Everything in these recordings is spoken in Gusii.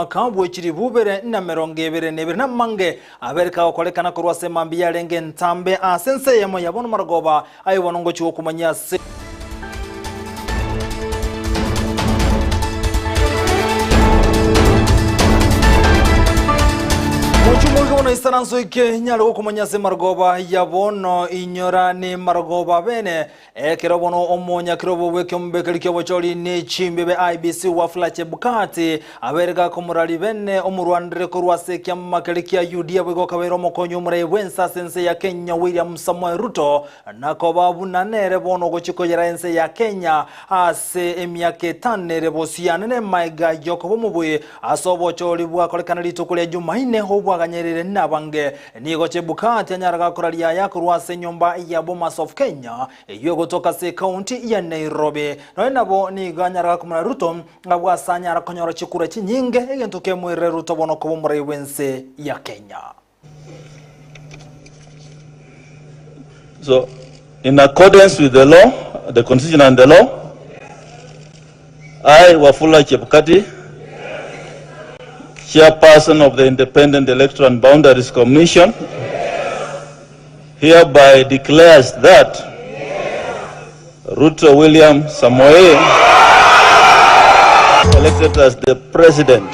Omwaka bwe chilifu ibere na emerongo ebere na ebere namange abere kagokorekana korwa ase mambia yarenge entambe ase ense eyemo ya bono marogoba aye bono ngochia gokumanyia ase. Mochie omoika bono isaranso eke nyare gokumanyia ase marogoba ya bono inyora ne marogoba bene Ekero bono omonyakerobo bw'ekeombe ki'obochori ne chimbibe IEBC Wafula Chebukati abeire gakomorari bene omorwanere korwa ase ekiama keria kia UDA boigo akabeire omokonyi omorai bw'ense ase ense ya Kenya William Samoei Ruto na koba buna nere bono ogochia koyera ense ya Kenya ase emiaka etano ere bosio ne maiga yokoba omobui ase obochori bwakorekana rituko ria Jumaine obwaganyerire nabange Nigo Chebukati anyare gakoraria aya korwa ase enyomba ya Bomas of Kenya eyio egotoka ase ekaunti ya Nairobi. Nonya nabo nigo anyare gakomora Ruto abwo ase anyare konyora chikura chinyinge egento kemoirire Ruto bono koba omorai bw'ense ya Kenya. So, in accordance with the law, the constitution and the law, I, Wafula Chebukati, Chairperson of the Independent Electoral and Boundaries Commission, hereby declares that Ruto William Samoei elected as the president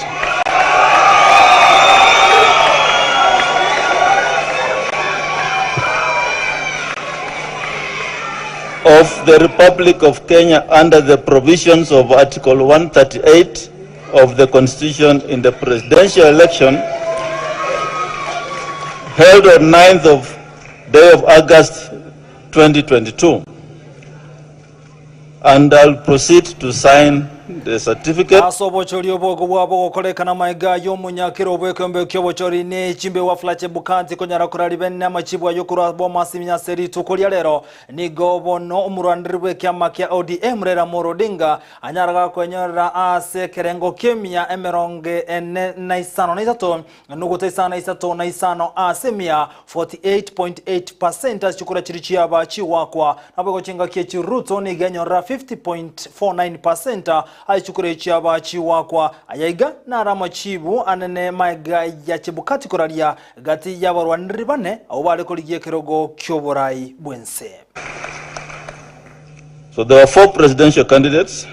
of the Republic of Kenya under the provisions of Article 138 of the Constitution in the presidential election held on 9th of day of August 2022. And I'll proceed to sign the certificate. Ase obochori obwogo bwabo gokorekana amaiga y'omonyakera obw'ekeombe ki'obochori ne chimbe Wafula Chebukati konyara korari bene amachibu ayio korwa Bomas ase rituko ria rero. Nigo bono omorwaneri bw'ekiama kia ODM Raila Amolo Odinga anyara gakwenyorera ase ekerengo ki'emia emerongo ene na isano na isato Nuguta isano na isato na isano ase emia, 48.8%, ase chikura chiria chiaba chigoakwa. Naboigo chingaki echi Ruto nigo enyorera 50.49% ase chikura echi chiaba chigoakwa. Aya iga naro amachibu anene maega ya Chebukati koraria gati y'abarwaneri bane abwo bare korigia ekerogo ki'oborai bw'ense. So there were four presidential candidates.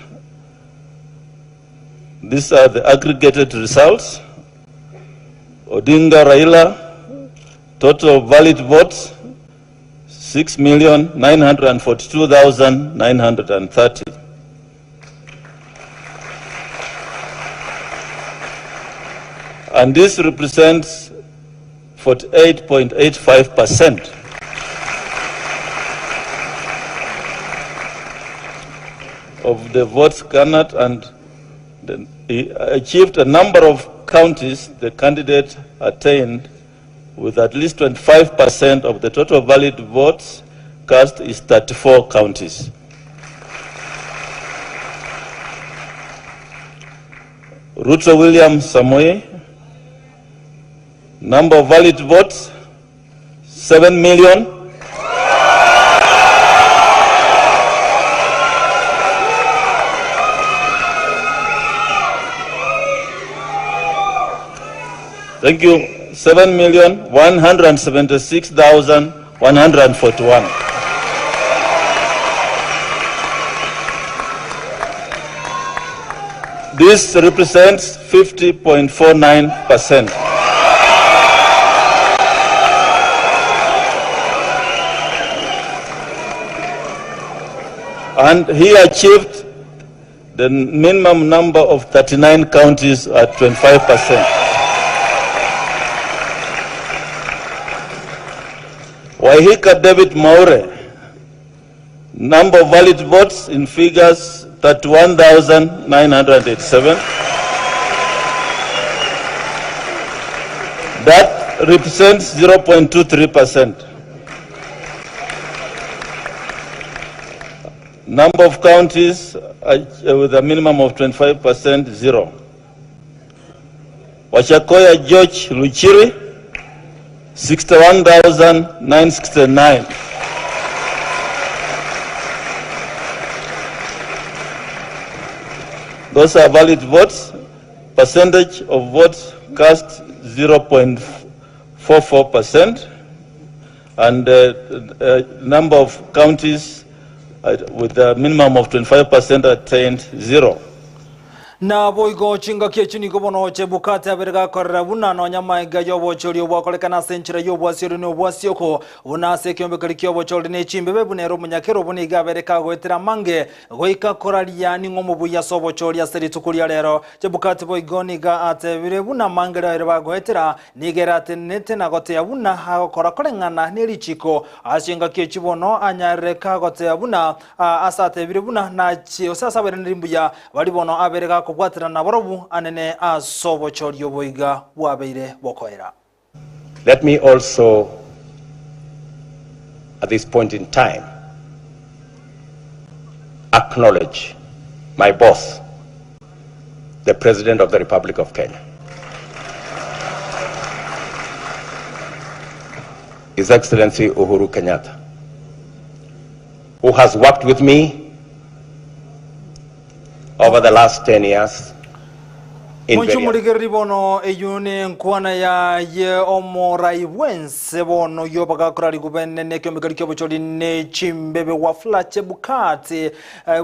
These are the aggregated results. Odinga Raila, total valid votes 6,942,930. And this represents 48.85%. Of the votes garnered and the, he achieved a number of counties the candidate attained with at least 25% of the total valid votes cast is 34 counties. Ruto William Samoei, number of valid votes, 7 million. Thank you. 7,176,141. This represents 50.49%. And he achieved the minimum number of 39 counties at 25%. Wahika David Mwaure, number of valid votes in figures 31,987. That represents 0.23%. Number of counties with a minimum of 25%, zero. Wajackoyah George Luchiri, 61,969. Those are valid votes. Percentage of votes cast 0.44 percent and number of counties with a minimum of 25 percent attained zero. Naboigo chingaki echio nigo bono Chebukati abere gakorera buna nonya amaiga y'obochori obwakorekana ase enchera y'obwasiori na obwasioko, buna ase ekeombe keria ki'obochori ne chimbebe, buna ere omonyakero buna iga abere kagoetera amange, goika koraria ning'o omobuya ase obochori ase rituko ria rero. Chebukati boigo nigo atebire buna amange ere bagoetera, nigo ere atenenete na gotea buna agokora koreng'ana ne richiko. Ase engaki echio bono anyarire kagotea buna Aa, ase atebire buna nachie, gose ase abairanerie mbuya baria bono abere gakobwaterana nabarobwo anene ase obochori oboiga bwabeire bokoera. Let me also at this point in time acknowledge my boss, the President of the Republic of Kenya. His Excellency Uhuru Kenyatta, who has worked with me over the last 10 years in Monche various omorigereria bono eyio nenkwana yaye omorai bwense bono oyio bagakorarigwa bene nekeombe keria kiobochori ne chimbebe Wafula Chebukati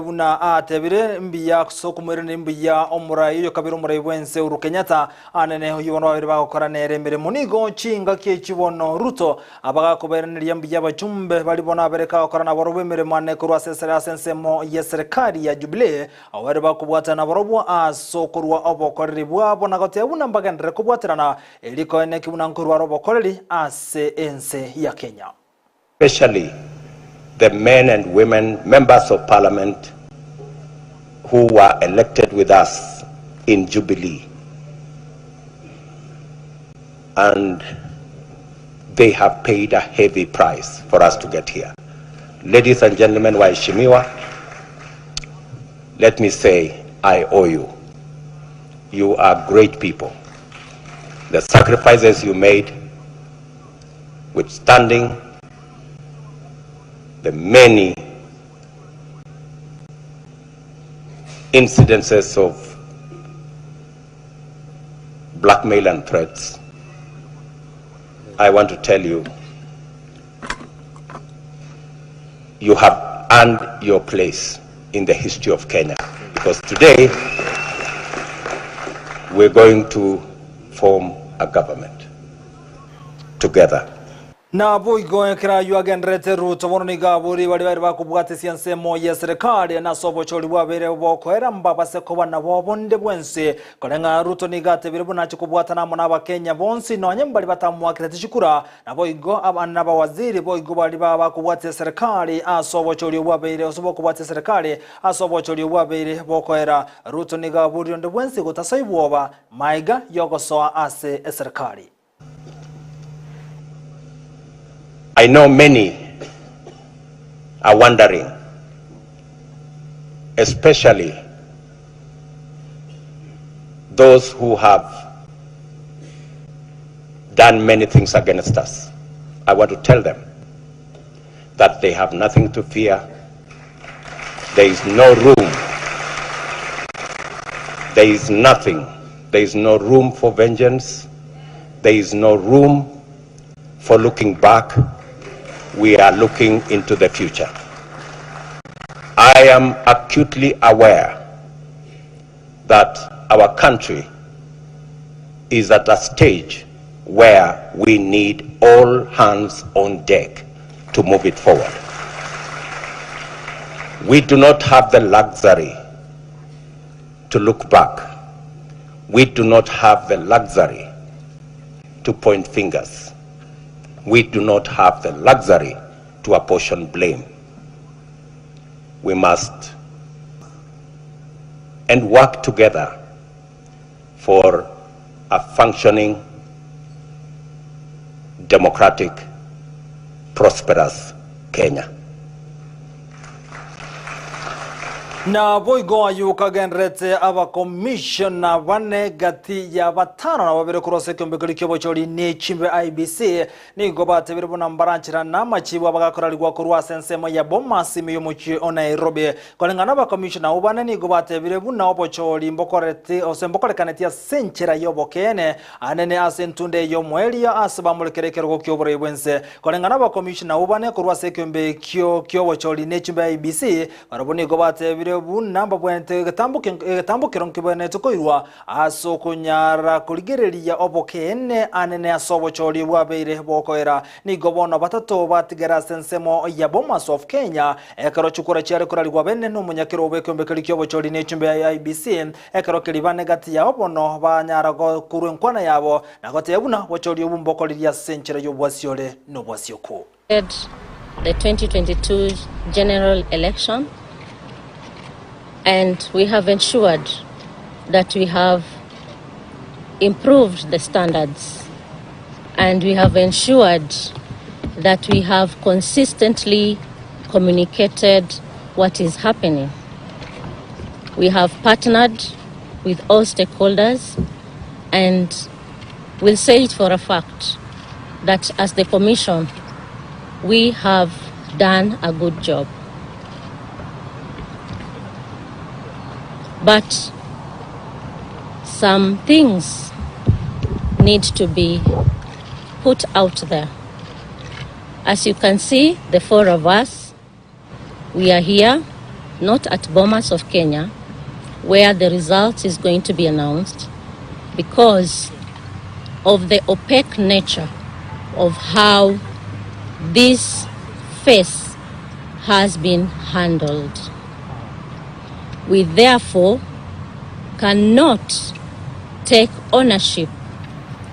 buna atebire mbuya ase okomoiraneria mbuya omorai oyo kabere omorai bwense Uhuru Kenyatta anene oyio bono babere bagokora nere emeremo nigo chingaki echi bono Ruto Abagakobairaneria mbuya abachumbe baria bono abere kagokora nabarobwo emeremo ane korwa ase ase ensemo y'eserekari ya Jubilee, abwo baria bakobwatana nabarobwo ase okorua obokoreri bwabo na goteba buna mbagenderere kobwaterana, erio koeneki buna nkorwa are obokoreri ase ense ya Kenya. Especially the men and women members of parliament who were elected with us in Jubilee and they have paid a heavy price for us to get here. Ladies and gentlemen, waheshimiwa, let me say I owe you. You are great people. The sacrifices you made, withstanding the many incidences of blackmail and threats, I want to tell you, you have earned your place in the history of Kenya. Because today, we're going to form a government together. Naboigo ekero ayio agendererete Ruto bono nigo aborie baria baria bakobwatesia ensemo y'eserekari na ase obochori bwabeire bokoera mbabase koba nabo bonde bwensi. Koreng'ana Ruto nigo atebire buna ache kobwatana amo n'Abakenya bonsi nonye mbari batamoakerete chikura naboigo abana n'abawaziri boigo baria baba bakobwatia eserekari ase obochori obwabeire ase bokobwatia eserekari ase obochori obwabeire bokoera. Ruto nigo aborie onde bwensi gotasoibwoba maiga yogosoa ase eserekari. I know many are wondering, especially those who have done many things against us. I want to tell them that they have nothing to fear. There is no room. There is nothing. There is no room for vengeance. There is no room for looking back. We are looking into the future. I am acutely aware that our country is at a stage where we need all hands on deck to move it forward. We do not have the luxury to look back. We do not have the luxury to point fingers. We do not have the luxury to apportion blame. We must and work together for a functioning, democratic, prosperous Kenya. Naboigo ayio kagendererete abakomishona bane gati ya batano na babere korwa ase ekeombe keria ki'obochori ne chimbe IEBC nigo batebire buna mbaranchera namachibo abagakorarigwa korwa ase ensemo ya Bomas ime y'omochie o Nairobi. Koreng'ana abakomishona abwo bane nigo batebire buna obochori mbokoreti gose mbokorekaneti ase enchera y'obokeene anene ase entunda eye y'omoerio ase bamorekere ekerogo ki'oborai bw'ense. Koreng'ana abakomishona abwo bane korwa ase ekeombe ekio ki'obochori ne chimbe IEBC Barabwo nigo batebire buna mbabwenerete egetambokero nkebwenerete koirwa ase okonyara korigereria obokeene anene ase obochori bwabeire bokoera. Nigo bono batato batigere ase ensemo ya Bomas of Kenya ekero chikura chiare korarigwa bene nomonyakerogo bw'ekeombe keria ki'obochori ne echumbe ya IEBC ekero keria bane gati yabo bono banyara korwa enkwana yabo na gotebia buna obochori obwo mbokoririe ase enchera y'obwasiore nobwasioku. The 2022 general election and we have ensured that we have improved the standards and we have ensured that we have consistently communicated what is happening. We have partnered with all stakeholders and we'll say it for a fact that as the commission we have done a good job. But some things need to be put out there. As you can see, the four of us, we are here, not at Bomas of Kenya, where the result is going to be announced, because of the opaque nature of how this phase has been handled. We therefore cannot take ownership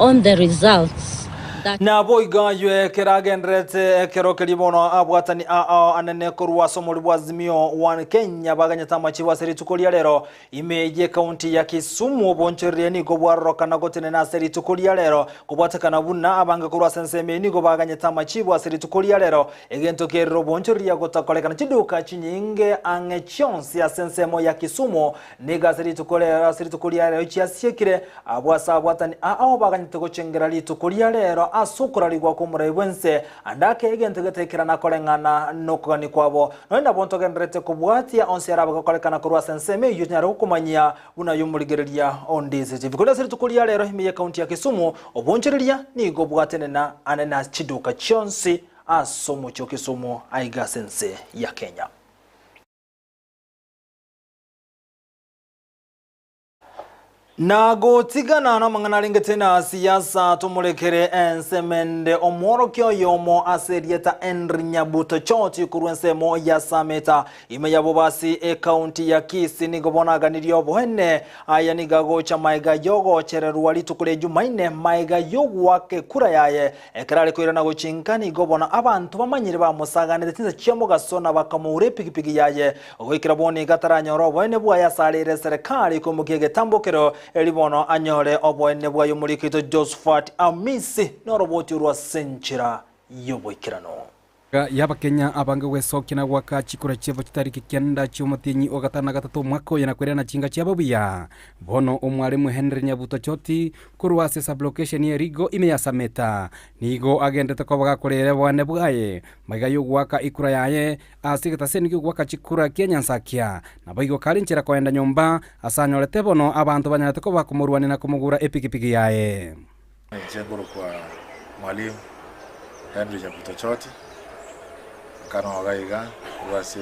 on the results that Naboigo ayio ekero agendererete ekero keria bono abwatani ao anene korwa ase omori bwa Azimio One Kenya baganyete amachibo ase rituko ria rero ime y'ekaunti ya Kisumu. Obonchoreria nigo bwarorokana gotenena ase rituko ria rero kobwatekana buna abange korwa ase ensemo eye nigo baganyete amachibo ase rituko ria rero egento kerire obonchoreria gotakorekana chiduka chinyinge ang'e chionsi ase ensemo ya Kisumu Nigo ase rituko rero ase rituko ria rero chiasiekire, abwo ase abwatani ao baganyete gochengera rituko ria rero ase okorarigwa kw'omorai bw'ense, ande ake egento getaikera koreng'ana nokogania kwabo. Nonya nabo ntogendererete kobwatia onsi arabe gokorekana korwa ase ensemo eyio tonyare gokomanyia buna y'omorigereria onde ase chibi. Korende ase rituko ria rero ime y'ekaunti ya Kisumu, obonchoreria nigo bwatenena ane na chiduka chionsi ase omochie o Kisumu aiga ase ense ya Kenya. Na gotigana namang'ana arengete na siasa tomorekere ensemo ende omworokia oyomo ase erieta Henry Nyabuto Choti korwa ensemo ya Sameta ime ya Bobasi ekaunti ya Kisii nigo bono aganirie oboene aya nigo agocha maega yogochererwa rituko ria Jumaine maega yogoaka ekura yaye ekero are koirana gochia inka nigo bono abanto bamanyire bamosaganete chinsa chia mogaso na bakamoura epigipigi yaye Goikera bono iga taranyore oboene bwaye asarire eserekari koimokia egetambokero, erio bono anyore oboene bwaye omoriki oito Josephat Amisi noroboti orwo ase enchera y'oboikeranu. Y'Abakenya abange gwesokia na goaka chikura chiabo chitariki kianda chi'omotienyi o gatano na gatato omwaka oyo na koirana chinga chiabo buya. Bono omwalimu Henry Nyabuto Choti korwa ase sublocation ya Erigo ime ya Sameta nigo agendete koba gakorera oboene bwaye magega y'ogoaka ekura yaye Ase egetaseni gi'ogoaka chikura kia Nyansakia, naboigo kare nchera koenda nyomba, ase anyorete bono abanto banyarete koba komorwania na komogura epigipigi yaye. Inche nkorokwa Mwalimu Henry Nyabuto Choti, nkanoga iga korwa ase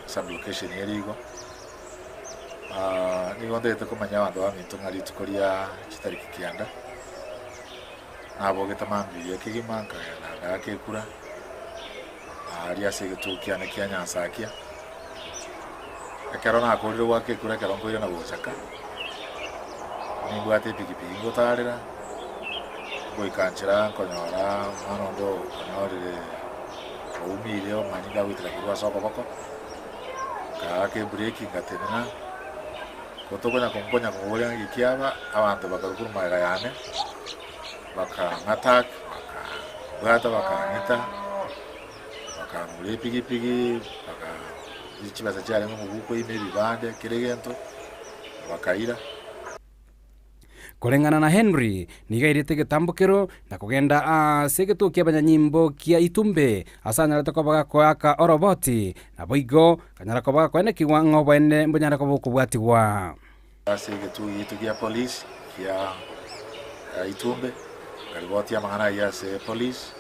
sub-location ya Erigo. Nigo ntagete komanya abanto baminto ng'a rituko ria chitariki kianda, nabogete mambia buya kegima nkagenda ngaaka ekura. Aaria ase egetuo kiane kia Nyansakia, ekero nakorire goaka ekura ekero nkoirana gochaka, nimbwate epikipiki ngotarera, ngoika nchera nkonyora omwana onde onyorire oumire omanyinga agoitera korwa ase okoboko, nkaaka ebreki ngatenena, ko tokonya konkonya koboria ng'a geki aba, abanto bakarwa korwa magega yane. Bakang'attack, bakambwata bakang'ita, bakang'ura epigipigi, baka. Chibesa chiarenge omobuko ime, ebibande, kera egento, bakaira. Koreng'ana na Henry, nigo airete egetambokero na kogenda ase egetuo ki'abanyanyimbo kia Itumbe ase anyarete koba gakoaka oroboti, naboigo akanyara koba gakoenekigwa ng'a oboene mbonyare koba bokobwatigwa. Ase egetuo giaito gia polisi kia Itumbe, nkaribotia amang'ana ayio ase polisi,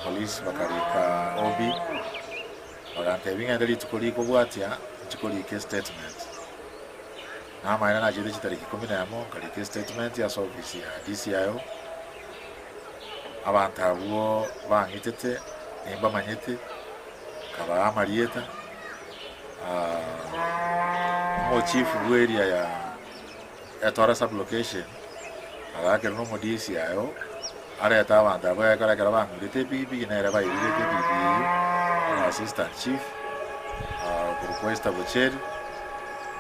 polisi bakarika OB, bagantebia ng'ende rituko rikobwatia nchi korika estatement. Namaene nachete chitariki ikomi na emo, nkarika estatement ase ofisi ya DCIO, abanto abwo bang'itete nimbamanyete, nkabaa amarieta. Omochifu bw'eria ya Etwara sub-location agakerwa na omo-DCIO arete abanto abwo ekero ekero bang'urete epigipigi nere bairurete epigipigi eyio omo assistant chief okorokwa Esther Bocheri.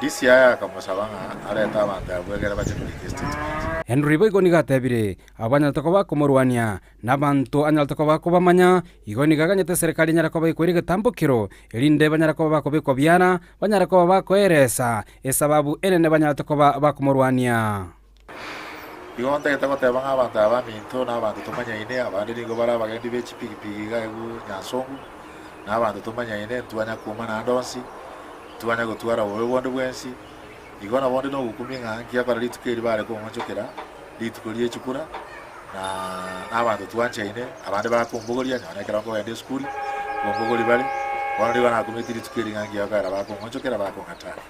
DCI akamosaba ng'a arete abanto abwo ekere bache korika estatement. Henry boigo nigo atebire, Abwo banyarete koba komorwania, na abanto anyarete koba akobamanya, igo nigo aganyete eserekari enyare koba ekoira egetambokero, erinde banyare koba bakobekwa biara, banyare koba bakoeresa esababu enene banyarete koba bakomorwania. Igo ntagete goteba ng'a abanto aba baminto na abanto tomanyaine, abande nigo bare abagendi be chipigipigi iga agwo Nyansongu, na abanto tomanyaine, ntwanya koumana ande onsi, ntwanya gotwara bobe bonde bwensi. Igo nabo onde nogokumia ng'a ngiakora rituko eri bare kong'onchokera, rituko rie chikura, na nabanto twanchaine, abande bakombogoria nonye ekero nkogenda esukuru, nkombogoria bare, bono nigo nakumetie rituko eri ng'a ngiakora bakong'onchokera bakong'ataa.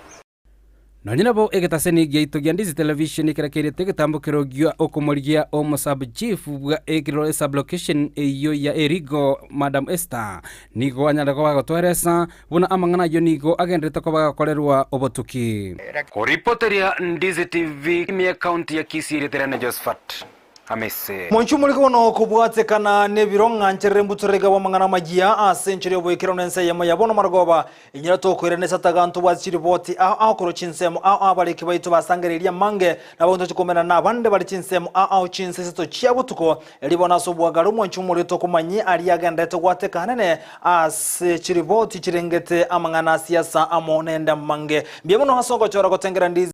Nonye nabo egetaseni giaito gia Ndizi Television ekero kerete egetambokero gia okomorigia omo-sub chief bwa ekiroro esub-location eyio ya Erigo Madam Esther nigo anyare koba agotweresa Buna amang'ana ayio nigo agenderete koba agakorerwa obotuki. Koripoteria Ndizi TV ime y'Ekaunti ya Kisii erieta riane Josephat Amese. Monchwe more bono kobwatekana nebiro ng'a ncherere mbutorere iga bw'amang'ana amayia ase enchera y'oboikeranu ense eyemo ya bono marogoba inyora tokoirana esataga ntobwate chiriboti ao ao korwa chinsemo ao ao abariki baito basangereirie amange nabo ntochi koumerana na abande bare chinsemo ao ao chinse isato chia botuko Erio bono ase obwagare omwanchi omorero tokomanyia aria agenderete gwateka anene ase chiriboti chirengete amang'ana a siasa amo nende amange. Mbuya mono ase ogochora gotengera ndizi.